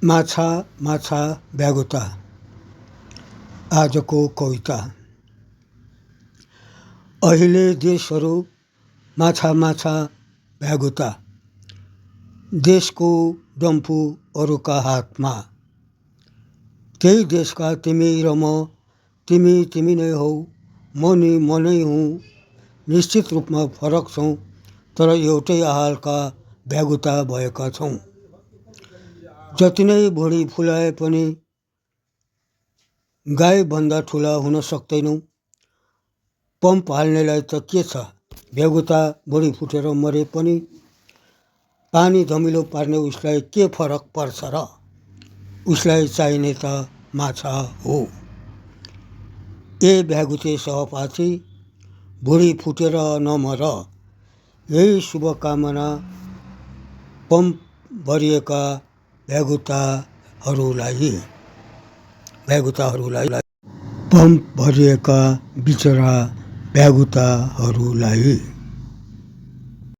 माछा माछा व्यागुता आजको कविता। अहिले देशहरू माछा माछा व्यागुता, देशको डम्फु अरूका हातमा। त्यही देशका तिमी र म, तिमी तिमी नै हौ, म नि म नै हुँ। निश्चित रूपमा फरक छौँ, तर एउटै हालका व्यागुता भएका छौँ। जति नै भुँडी फुलाए पनि गाईभन्दा ठुला हुन सक्दैनौँ। पम्प हाल्नेलाई त के छ, व्यागुता भुँडी फुटेर मरे पनि पानी धमिलो पार्ने उसलाई के फरक पर्छ र? उसलाई चाहिने त माछा हो। ए भ्यागुते सहपाठी, भुँडी फुटेर नमर, यही शुभकामना पम्प भरिएका व्यागुताहरूलाई। पम्प भरिएका बिचरा व्यागुताहरूलाई।